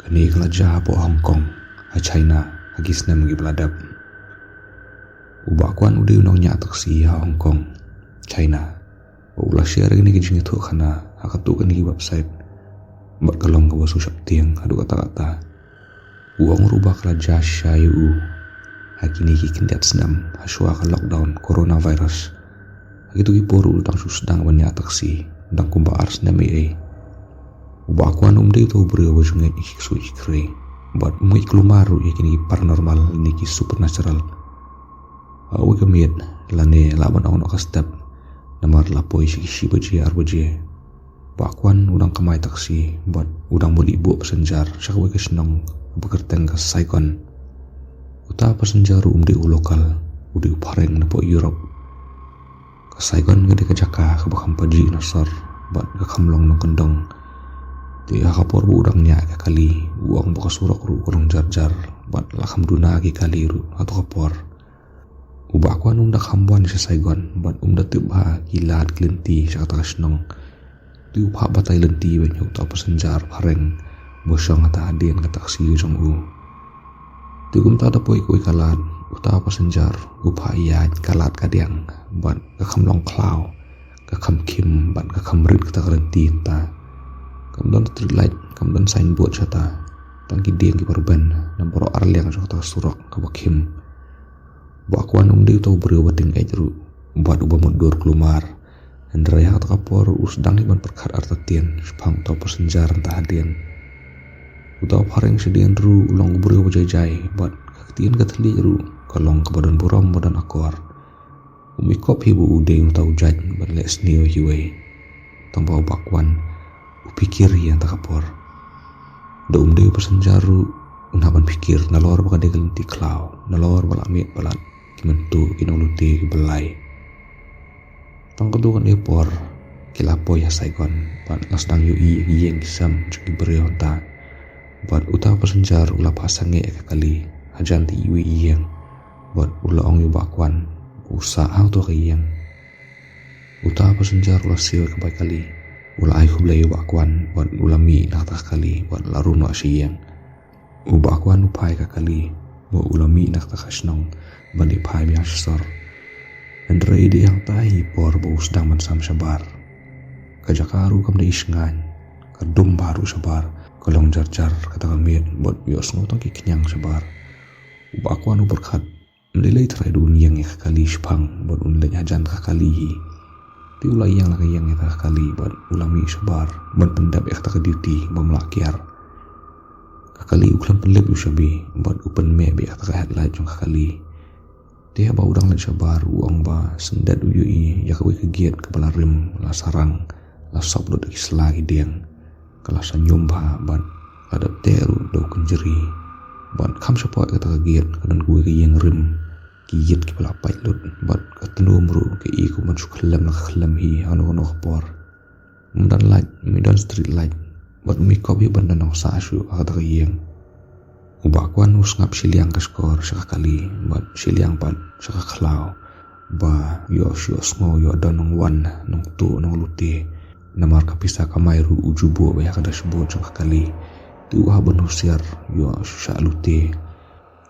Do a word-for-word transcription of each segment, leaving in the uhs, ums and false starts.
Kane ka la jia hapoh Hong Kong, ha China, ha ki snem kiba la dep. U Bah Kwan u dei u nongñiah taxi ha Hong Kong, China. U la share ïa kine ki jingïathuhkhana ha katto katne ki website, bad ka long kaba shu sheptieng haduh katta katta. U ong ruh ba ka la jia shisha ïa u ha kine ki khyndiat snem, ha shuwa ka lockdown coronavirus. Ha kito ki por u dang shu sdang ban ñiah taxi, dang kumba ar snem ei ei. U Bah Kwan um dei uto u briew uba ju ngeit ïa ki ksuid ki khrei, bad um ngeit kulmar ruh ïa kine ki paranormal ne ki supernatural. Ha kawei ka miet, lane lah ban ong noh ka step, namar la poi sha ki shi baje, ar baje, Bah Kwan u dang kamai taxi bad u dang mut ïa u passenger sha kawei ka shnong ba kyrteng ka Saigon. Uta u passenger ruh um dei u local, u dei u phareng napoh Europe. Ka Saigon ka dei ka jaka kaba kham pajih na sor bad ka kham long nongkyndong. Te ha ka por ba u dang ñiah ïa ka kali, u ong ba ka surok ruh ka long jar jar bad la kham duna ki kali ruh ha kato ka por. U Bah Kwan um da kham wan sha Saigon bad um da tip bha ki lad ki lynti sha kata ka shnong. Te u phah batai lynti ban ïoh uta u passenger phareng ba shong hata hadien ka taxi ka jong u. Te kumta da poi kawei ka lad, uta u passenger u phah ïaid ka lad kadiang bad ka kham long khlaw, ka kham khim bad ka kham rit kata ka lynti mynta. Kam don street light, kam don signboard shata, tang ki dieng kiba rben na baroh ar liang jong kata ka surok kaba khim. Bah Kwan um dei uto u briew uba tyngeh ruh bad uba mutdur kulmar. Hynrei ha kata ka por u sdang hi ban pyrkhat artatien shaphang uto u passenger hata hadien. Uto u phareng shadien ruh u long u briew uba jai jai bad ka ktien ka thylliej ruh ka long kaba don burom ba don akor. Um ikop hi ba u dei uto u jait ban leh sniew ïa kiwei. Tangba u Bah Kwan u phikir ïa kata ka por. Da um dei u passenger ruh u nang ban phikir nalor ba ka dei ka lynti khlaw, nalor ba la miet palat ki mynta ki nonglute kiba lai. Tang katto katne por ki la poi ha Saigon bad la sdang ïohi ïa ki ïing ki sem jong ki briew hangta. Bad uta u passenger u la phah sangeh ïa ka kali hajan te iwei i ïing bad u la ong ïa u Bah Kwan u sah ha uto ka ïing. Uta u passenger u la siew ïa ka bai kali, u la ai khublei ïa u Bah Kwan bad u la mih na kata ka kali bad la rung noh sha ïing. U Bah Kwan u phai ïa ka kali bad u la mih na kata ka shnong ban ïa phai biang sha sor. Hynrei dei hangta hi por ba u sdang ban sam shabar. Ka jaka ruh kam dei shngaiñ, ka dum bha ruh shabar, ka long jar jar kata ka miet bad ïohsngew tang ki khñiang shabar. U Bah Kwan u pyrkhat, ym lei lei trai da un ïeng ïa ka kali shaphang bad un leit hajan ka kali hi. Te u la ïeng la ka ïeng ïa ka kali bad u la mih shabar ban pyndep ïa kata ka duty bym lah kiar. Ka kali u khlem pynlip ïa u shabi bad u pynmeh beit ïa kata ka headlight jong ka kali. Te haba u dang leit shabar u ong ba syndet u ïohi ïa kawei ka gate kaba la rim, la sarang, la sop lut da ki sla ki dieng. Ka la sah ñium bha bad la dep teh ruh da u kynjri. Bad kham shapoh kata ka gate ka don kawei ka ïing rim, ki ïit kiba la pait lut bad ka tnum ruh ka i kum ban shu khyllem la ka khyllem hi hano hano ka por. Ym don light, ym don street light bad ym ikop hi ban don nongsah shuh ha kata ka ïing. U Bah Kwan u sngap shiliang ka shkor sha ka kali bad shiliang pat sha ka khlaw ba ïoh shu ïohsngew ïoh don nongwan nongtuh nonglute. Namar ka pisa kamai ruh u ju buh beit ha ka dashboard jong ka kali. Te u hap ban husiar ïoh shu shah lute.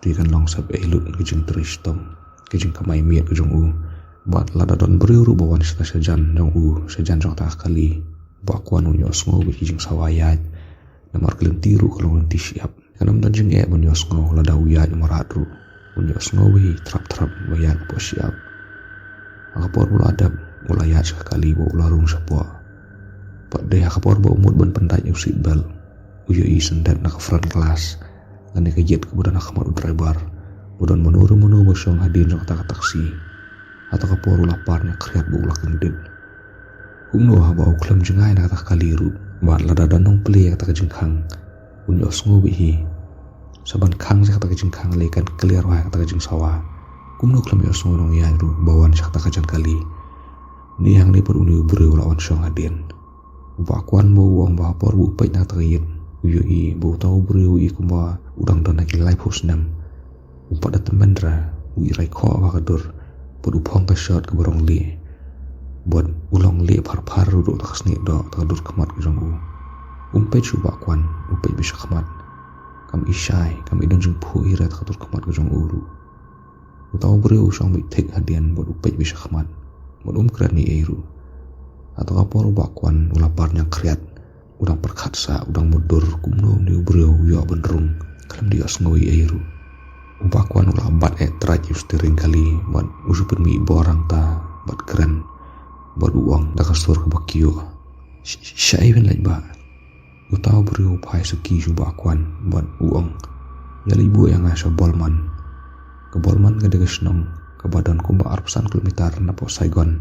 Te kan long sep ei lut ka jingtrei shitom, ka jingkamai miet ka jong u. Bad lada don briew ruh ba wan shata shajan jong u, shajan jong kata ka kali, Bah Kwan un ïohsngew beit ki jingsawa ïaid. Namar ka lynti ruh ka long lynti shyiap. Kan ym don jingeh ban ïohsngew lada u ïaid u mrad ruh. Un ïohsngew beit hi thrap thrap ba ïaid hapoh shyiap. Ha ka por u la dep u la ïaid sha ka kali bad u la rung shapoh. Bad dei ha ka por ba u mut ban pyndait ïa u seat belt, u ïohi syndet na ka front glass, lane ka ïit kaba don ha khmat u driver, ba don mano re mano ba shong hadien jong kata ka taxi. Ha kata ka por u la par ñiah khriat bad u la kyndit. Kumno haba u khlem jngai na kata ka kali ruh, bad lada don nongplie ïa kata ka jingkhang, un ïohsngew beit hi. Sa ban khang sha kata ka jingkhang lei kan clear bha ïa kata ka jingsawa. Kumno khlem ïohsngew nongïaid ruh ba wan sha kata ka jingkali. Ni hangne pat une u briew u la wan shong hadien. U Bah Kwan ba u ong ba ha por ba u peit na kata ka ïit, u ïohi ba uta u briew u i kumba u dang don ha ki laiphew snem. U pat da tymmen re, u i raikhoh bha ka dur, bad u phong ka shirt kaba rong lieh. Bad u long lieh phar phar ruh da ka snieh doh, da ka dur khmat ka jong u. Um peit shuh u Bah Kwan, u peit beit sha khmat. Kam i shai, kam i don jingphuh hi re ha ka dur khmat ka jong u ruh. Uta u briew u shong beit thik hadien bad u peit beit sha khmat bad um kren ei ei ruh. Ha kata ka por u Bah Kwan u la par ñiang khriat, u dang pyrkhat sah, u dang mutdur kumno une u briew u ïoh ban rung khlem da ïohsngew ei ei ruh. U Bah Kwan u la bat eh trai ïa u steering kali bad u shu pynmih bor hangta bad kren bad u ong da ka sur kaba kyiuh, "Sh- sh- shaei phin leit, bah?" Uta u briew u phai suki sha u Bah Kwan bad u ong, "Ïa leit buh ïa nga sha Bolman." Ka Bolman ka dei ka shnong kaba don kumba arphew san kilometer napoh Saigon.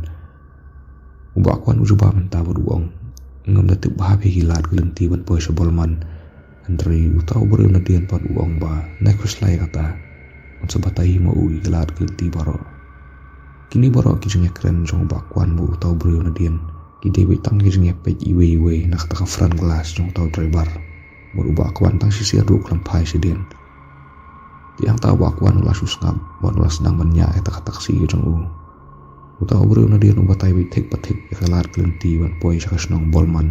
U Bah Kwan u jubab mynta bad u ong, "Ngam da tip bha ïa ki lad ki lynti ban poi sha Bolman." Hynrei uta u briew nadien pat u ong ba, "Nai khuslai kata, un sa batai ma u ïa ki lad ki lynti baroh." Kine baroh ki jingïakren jong u Bah Kwan bad uta u briew nadien ki dei beit tang ki jingïapeit iwei iwei na kata ka front glass jong uta u driver. Bad u Bah Kwan tang shisien ruh u khlem phai shadien. Te hangta u Bah Kwan u la shu sngap bad u la sdang ban ñiah ïa kata ka taxi ka jong u. Uta u briew nadien u batai beit thik pa thik ïa ki lad ki lynti ban poi sha ka shnong Bolman.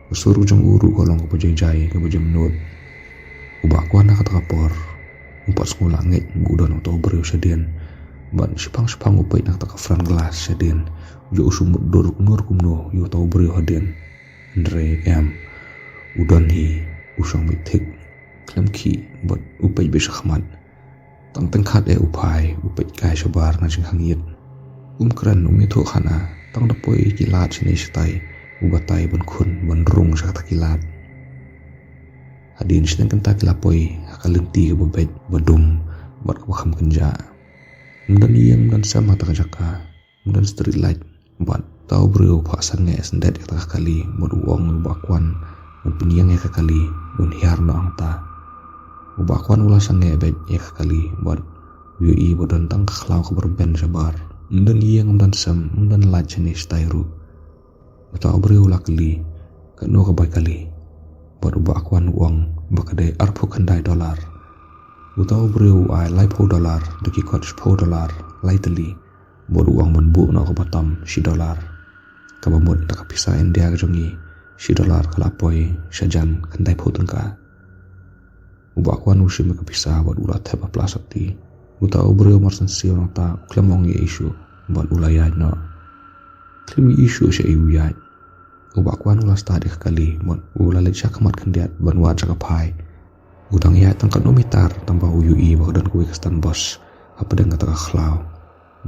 Ka sur ka jong u ruh ka long kaba jai jai, kaba jemnud. U Bah Kwan ha kata ka por um pat sngewlah ngeit ba u don uta u briew shadien. Bad shiphang shiphang u peit na kata ka front glass shadien, u ïoh u shu mutdur kumno kumno ïa uta u briew hadien. Hynrei em, u don hi, u shong beit thik khlem khih bad u peit beit sha khmat. Tang tyngkhat eh u phai, u peit kai shabar na jingkhang ïit. Um kren, um ïathuh khana, tang da poi ki lad shane shatai u batai ban khun ban rung sha kata ki lad. Hadien shiteng kynta ki la poi ha ka lynti kaba beit, ba dum bad kaba kham kynjah. Ym don ïing, ym don sem ha kata ka jaka, ym don street light. Bad uta u briew u phah sangeh syndet ïa kata ka kali bad u ong ïa u Bah Kwan un pynïeng ïa ka kali, un hiar noh hangta. U Bah Kwan u la sangeh beit ïa ka kali bad u ïohi ba don tang ka khlaw kaba rben shabar. Ym don ïing, ym don sem, ym don light shane shatai ruh. Uta u briew u la kylli, "Katno ka bai kali?" Bad u Bah Kwan u ong ba ka dei arphew khyndai dollar. Uta u briew u ai laiphew dollar da ki kot shiphew dollar lai tylli. Bad u ong ban buh noh kaba tam shi dollar. Kaba mut da ka pisa India ka jong ngi, shi dollar ka la poi shajan khyndaiphew tyngka. U Bah Kwan u shim ïa ka pisa bad u la thep ha plastik. Uta u briew mar shen siew nangta u khlem ong ei ei shuh bad u la ïaid noh. Khlem ei ei shuh shaei u ïaid. U Bah Kwan u la start ïa ka kali bad u la leit sha khmat khyndiat ban wad sha ka phai. U dang ïaid tang katno mitar tang ba u ïohi ba ka don kawei ka stand bus hapdeng kata ka khlaw.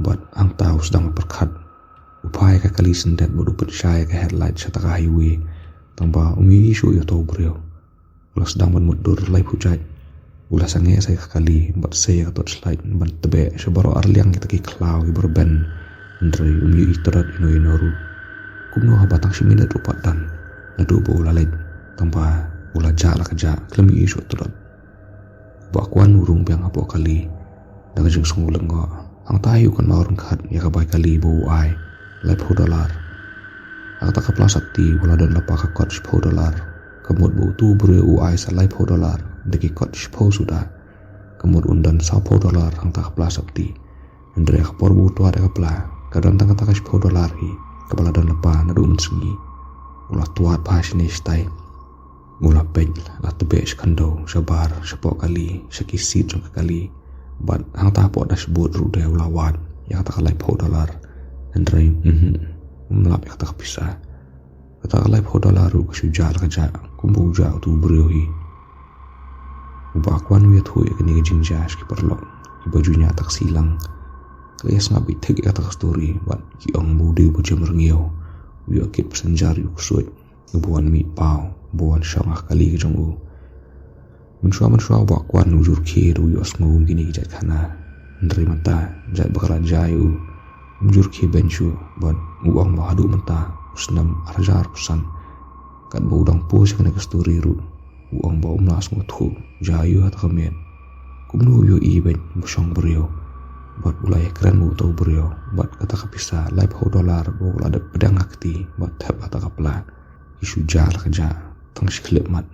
Bad hangta u sdang pyrkhat. U phah ïa ka kali syndet bad u pynshai ïa ka headlight sha kata ka highway, tang ba um ïohi shuh ïa uta u briew. U la sdang ban mutdur laiphew jait. U la sangeh sa ïa ka kali bad sei ïa ka torchlight ban tbeh sha baroh arliang kita ki khlaw kiba rben. Hynrei um ïohi tyrot ïano ïano ruh. Kumno haba tang shi minit ruh pat don naduh ba u la leit, tang ba u la jah la ka jah, khlem ïohi shuh tyrot. U Bah Kwan u rung biang hapoh kali da ka jingsngew lyngngoh. Hangta hi u kynmaw ryngkat ïa ka bai kali ba u ai laiphew dollar. Ha kata ka plastik u la don lypa ka kot shiphew dollar. Ka mut ba utu u briew u ai sa laiphew dollar da ki kot shiphew suda. Ka mut un don sawphew dollar hangta ka plastik. Hynrei ha ka por ba u twad ïa ka pla, ka don tang kata ka shiphew dollar hi kaba la don lypa naduh mynsngi. U la twad bha shane shatai. U la peit, la tbeh sha khyndew, shabar, shapoh kali, sha ki seat jong ka kali. Bad hangta hapoh dashboard ruh de u la wad ïa kata ka laiphew dollar. Hynrei, mhm, um lap ïa kata ka pisa. Kata ka laiphew dollar ruh ka shu jah la ka jah kumba u jah utu u briew hi. U Bah Kwan u ïathuh ïa kane ka jingjia sha ki paralok kiba ju ñiah taxi lang. Ki la ïa sngap beit thik ïa kata ka story bad ki ong ba u dei uba jem rngiew, u ïoh kit passenger ïa u ksuid, uba wan mih paw, uba wan shong ha ka kali ka jong u. Mynshuwa mynshuwa u Bah Kwan u ju rkhie da u ïohsngew ïa kine ki jait khana. Hynrei mynta, jait ba ka la jia ïa u, um ju rkhie beiñ shuh bad u ong ba haduh mynta u snem ar hajar arphew san, katba u dang post ïa kane ka story ruh, u ong ba um lah sngewthuh jia aïu ha kata ka miet. Kumno u ïohi beiñ ba shong briew bad u la ïakren bad uta u briew bad kata ka pisa laiphew dollar ba u la dep pdiang ha kti bad thep ha kata ka pla, ki shu jah la ka jah tang shi khyllipmat.